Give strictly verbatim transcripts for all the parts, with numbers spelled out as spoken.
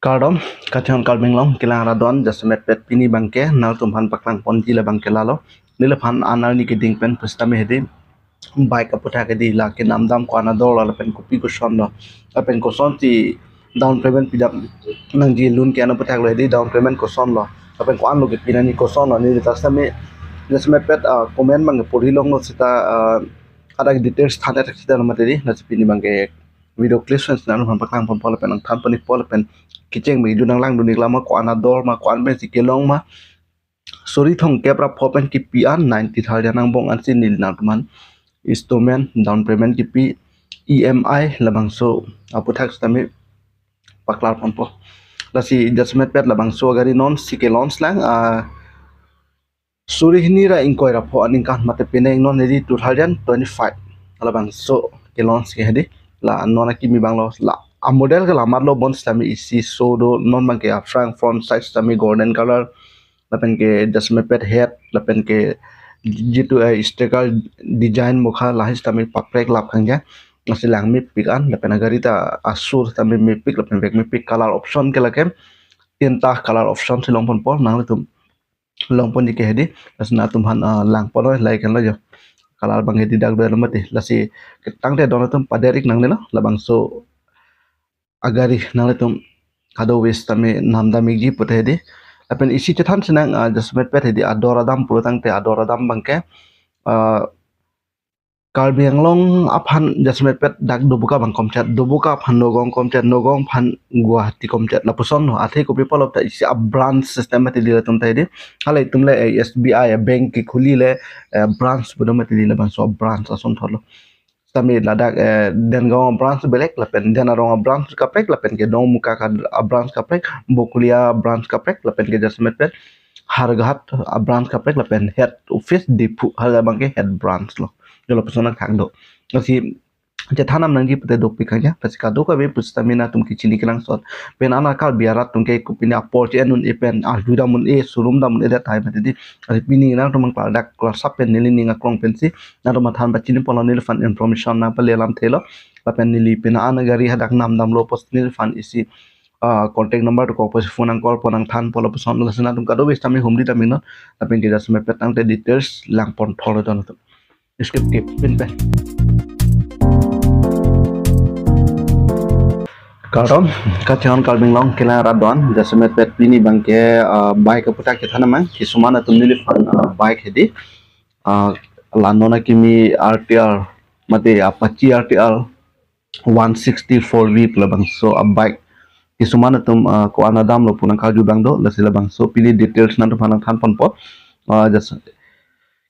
Kardom, kachinghon Karbi Anglong kelang arat do-an, jasemet pet pini abangke nangtum aphan paklang ponji labangke lalo. Neliphan anerni keding pen pusitame hedi bike aputhak hedi la kenamdam ko-an ador lo lapen kopi kosonlo, lapen kosonsi down payment pidam nangji, loan ke-en aputhak lo hedi down payment kosonlo, lapen ko-anlo kepi nangji kosonlo, neli ta sitame jasemet pet, ah, comment abangke porhi longlo seta, ah, hadak details than-et thak seta lo mati hedi, lasi pini abangke video clips pen nangtum aphan paklang ponpo lapen nangthan pon-ikpo lapen kecheng me idu nanglangdun-ik lama, ko-an ador ma, ko-an pensi kelong ma. Suri thomkep ra pho pen kepi an ninety thousand angbong ansi neli nangtum aphan installment down payment kepi, E M I labangso aputhak sitame paklar ponpo. Lasi jasemet pet labangso agari nonsi ke-launch lang, ah, suri hini ra ingkoi ra pho aningkan mate penang non hedi two thousand twenty-five labangso ke-launch ke hedi. La non akimi abanglo, la amodel ke la amat lo, bonsitame isi so do, non abangke afront front side sitame golden color, lapen ke jasemet pet head, lapen ke jitu, eh, sticker design mukha lahai sitame paprek lap khangja. Lasi lang mepik an, lapen agari ta asur sitame mepik lapen vek mepik, color option ke lake tinta color option si long ponpo, nanglitum long ponji ke hedi, lasi nangtum aphan, ah, lang ponlo, lahai ke lo jo. Color abang hedi dak do lo mati, lasi tangte don atum pader-ik nangnelo, labangso agari nanglitum kadokave sitame namdam-ikji pute hedi. Lapen isi chethan sinang, ah, jasemet pet hedi ador adam pulo tangte ador adam abangke, ah, Karbi Anglong aphan jasemet pet dak Doboka abang komchet, Doboka aphan Nagaon komchet, Nagaon aphan Guwahati komchet, lapusonlo. Athe kopi pulo ta isi a-branch system mati hedi latum ta hedi. Hala itum le, eh, S B I, eh, bank kekhuli le, eh, branch pu do mati hedi, labangso branch ason thotlo. Sitame ladak, eh, Dengaon a-branch belek, lapen Den Arong a-branch kaprek, lapen ke Dongmukak a-branch kaprek, Bokolia a-branch kaprek, lapen ke jasemet pet Howraghat a-branch kaprek, lapen head office Diphu, hala abangke head branch lo. Jo lapuson akhang do. Lasi chethan nam nangji pute dopik khangja, lasi kadokave pusitame nangtum kechini kelangsot. Pen ana Karbi arat atum ke kopine apor che-en un-e pen arju dam un-e, surum dam un-e det tahai mati hedi. Lasi pini nangtum aphan klardak klarsap pen neli ning aklong pensi nangtum aphan pachini ponlo, neliphan information nangpale alamthe lo. Lapen neli pini an agari hadak namdamlo pusi neliphan isi, ah, contact number dokok pusi phone nang call pon, nangthan ponlo puson, lasi nangtum kadokave sitame humri dam-iknon. Lapen ke jasemet pet tangte details lang pon thotlo don atum. Skip skip pin pen. Kardom, kachinghon Karbi Anglong kelang arat do-an, jasemet pet pini abangke, ah, bike aputhak chethan nang, kisuman atum neliphan, ah, bike hedi, ah, la non akimi R T R mate Apache R T R one sixty four V pu labangso a-bike. Kisuman atum, ah, ko-an adamlo pu nangkarju abang do, lasi labangso pini details nangtum aphan nangthan ponpo. Ah, just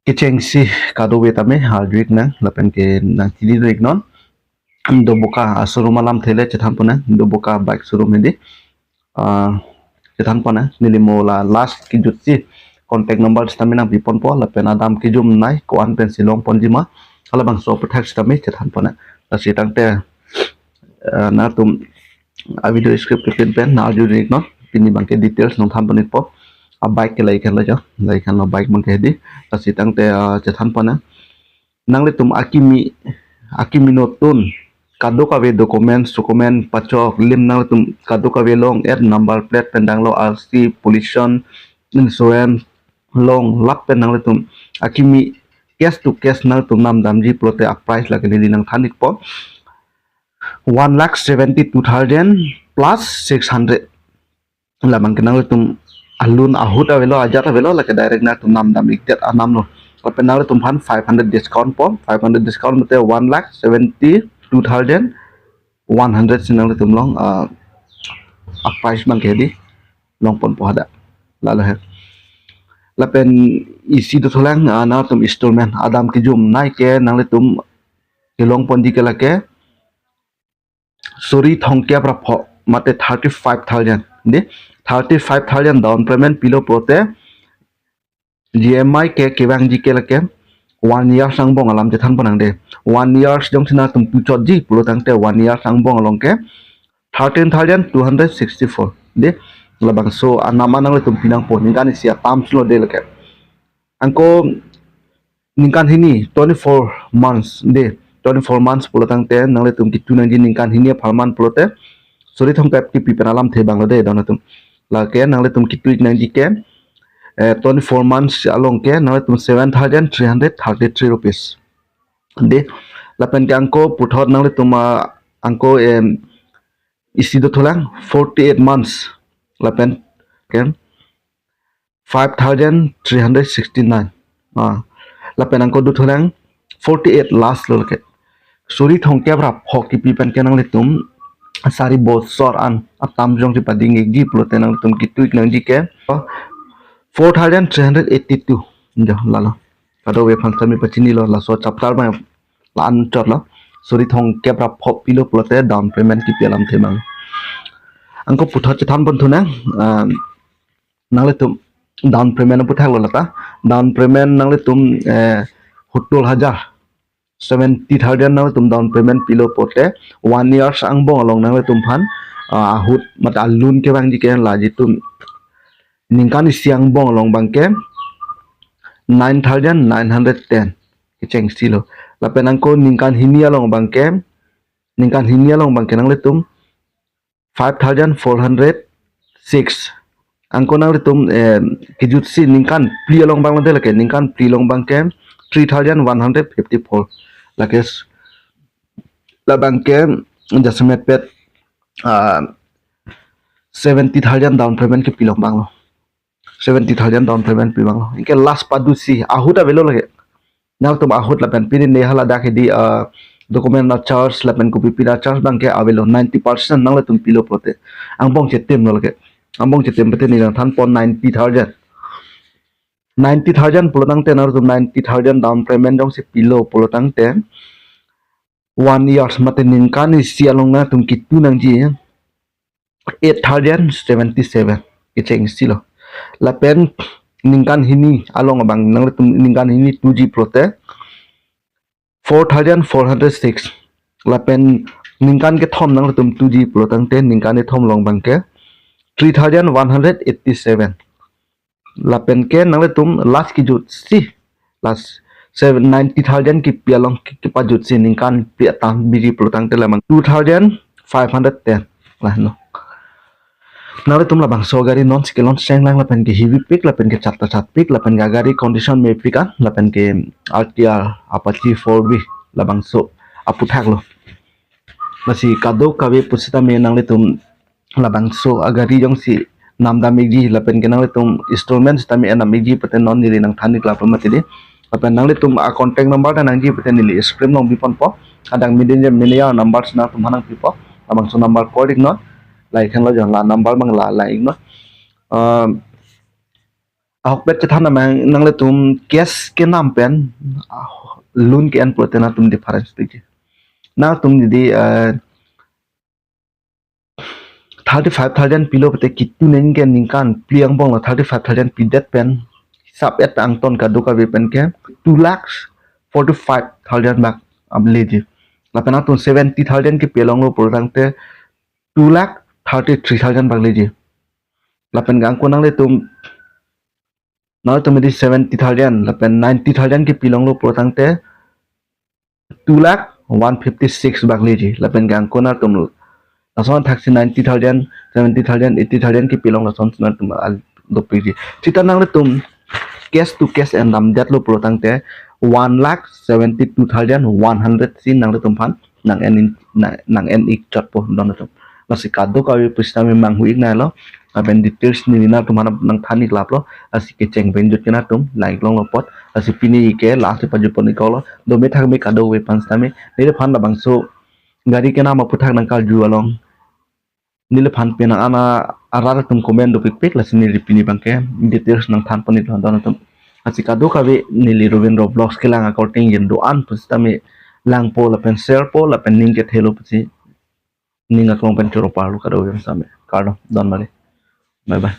kechengsi kadokave tame arju-ik nang, lapen ke nangchini do-iknon. Doboka a-showroom alamthe le chethan pon nang, Doboka bike showroom hedi. Ah, chethan pon nang, neli mo la last kejutsi contact number sitame nangpi ponpo, lapen adam kejumnei ko-an pensi long ponji ma, halabangso aputhak sitame chethan pon nang. Lasi tangte, eh, nangtum a-video skip kepin pen nang arju-iknon, pini abangke details nangthan pon-ikpo. A-bike ke lahai ke lo jo, lahai ke lo bike abangke hedi. Lasi tangte, ah, chethan pon nang. Nanglitum akimi, akimi notun kadokave documents, document pachok lim, nanglitum kadokave long et, number plate pen danglo, R C, pollution, insurance long, lapen nanglitum akimi case to case nangtum namdamji pulote a-price lake neli nangthan-ikpo, one lakh seventy two thousand plus six hundred. Labangke nanglitum a-loan ahut avelo, ajat avelo, lake direct nangtum namdam-ikdet anam lo. Lapen nanglitum aphan five hundred discount po, five hundred discount mate one lakh seventy two thousand one hundred si nanglitum long, ah, a-price abangke hedi long ponpo hadak. Lalo he. Lapen isi dothulang, ah, nangtum installment adam kejumnei ke nanglitum kelong ponji ke lake suri thomkep ra pho mate thirty five thousand, de, thirty five thousand down payment pilo pulote E M I ke kevangji ke lake one years angbong alam chethan pon nang de. One years jongsi nangtum puchotji pulo tangte one years angbong along ke thirteen thousand two hundred sixty four, de. Labangso anam an nanglitum pinangpo, ningkan isi a-terms lo de lake. Anke ningkan hini, twenty four months, de, twenty four months pulo tangte nanglitum kitu nangji ningkan hini apharman pulote Suri thomkep kipi pen alamthe abang lo de don atum. Lake nanglitum kitu-ik nangji ke, eh, twenty-four months along ke nanglitum seven thousand three hundred thirty-three rupees. De, lapen ke angko puthot nanglitum, ah, angko, em, isi dothulang forty-eight months. Lapen ke five thousand three hundred sixty-nine. Ah, lapen angko dothulang forty-eight last lo lake. Suri thomkep ra phok kipi pen ke nanglitum sari bosor an atam jongsi pading-ikji pulote nanglitum kitu-ik nangji ke four thousand three hundred eighty-two. Jo, lalo. Kadokave aphan sami pachinilo, laso chapter abang la-anchot lo. Suri thomkep ra phok pilo pulote down payment kipi alamthe abang. Angko puthot chethan pon thunang, um, nanglitum down payment aputhak lo lata. Down payment nanglitum, eh, hutol hajar, seventy thousand nanglitum down payment pilo pulote one years angbong along nanglitum aphan, ah, ahut mate a-loan kevangji ke lajitum ningkan isi angbong along abang ke nine thousand nine hundred ten kechengsi lo. Lapen angko ningkan hini along abang ke, ningkan hini along abang ke nanglitum five thousand four hundred six. Angko nanglitum, eh, kejutsi ningkan phli along abang lo de lake, ningkan phli along abang ke three thousand one hundred fifty-four. Lake s-, labang ke jasemet pet, ah, seventy thousand down payment kipi along abang lo. Seventy thousand down payment pi abang lo. Anke last padusi ahut avelo lake. Nangtum ahut lapen pini ne hala dak hedi, ah, document a-charge lapen kopi pi a-charge abang ke avelo ninety percent nanglitum pilo pulote. Angbong chetim lo lake. Angbong chetim pulote neli nangthan pon ninety thousand. Ninety thousand pulo tangte nanglitum ninety thousand down payment jongsi pilo pulo tangte one years mate ningkan isi along nangtum kitu nangji eight thousand seventy-seven kechengsi lo. Lapen ningkan hini along abang nanglitum ningkan hini tuji pulote four thousand four hundred six. Lapen ningkan kethom nanglitum tuji pulo tangte ningkan kethom along abang ke three thousand one hundred eighty-seven. Lapen ke nanglitum last kejutsi, last seven, ninety thousand kipi along ki-, kepajutsi ningkan phli atam biji pulo tangte labang two thousand five hundred ten. Lalo. Nanglitum labangso gari nonsi ke-launch chenglang lapen ke heavy pik lapen ke chatta chatpik lapen ke gari condition mepik an lapen ke R T R Apache four B labangso aputhak lo. Lasi kadokave pusitame nanglitum labangso agari jongsi namdam-ikji lapen ke nanglitum installment sitame endam-ikji pulote non neli nangthan-ik lapen mati di. Lapen nanglitum a-contact number ta nangji pulote neli screen along biponpo. Adang manager, manager number si nangtum aphan nangpipo. Labangso number call-iknon. Lahai henlo jo la number abang la, la-iknon. Um, ahokpet chethan abang nanglitum cash kenam pen, ah, loan ke-en pulote nangtum difference piji. Nangtum jodi, eh, thirty-five thousand pilo pulote kitu nangji ke ningkan phli angbong lo thirty-five thousand pidet pen hisap-et angton kadokave pen ke two lakh forty-five thousand bak aveleji. Lapen nangtum seventy thousand kipi along lo pulo tangte two lakh thirty-three thousand bak leji. Lapen ke angko nanglitum, nangtum jodi seventy thousand lapen ninety thousand kipi along lo pulo tangte two lakh one fifty-six bak leji. Lapen ke angko nangtum lason thaksi ninety thousand, seventy thousand, eighty thousand kipi along lason nangtum al dopikji. Sita nanglitum cash to cash endamdetlo pulo tangte one lakh seventy-two thousand one hundred si nanglitum aphan nang-en in, nang, nang-en-ik chotpo don atum. Lasi kadokave pusitame manghu-iknei lo. Lapen details neli nangtum aphan nangthan-ik laplo. Lasi kecheng pen jut ke nangtum la-ik longlo apot. Lasi pini ke lasi pajut pon-ik lo. Dome thakme kadokave aphan sitame neliphan labangso gari kenam aputhak nangkarju along neliphan penang an arat atum comment dopikpik, lasi neli pini abang ke details nangthan pon-iklo don atum. Lasi kadokave neli Ravindra Vlogs kelang akorte yen do-an pusitame langpo lapen sharepo lapen ning kethelo pusi ning aklong pen choro parlo kadokave sitame. Kardom, don mari. Bye bye.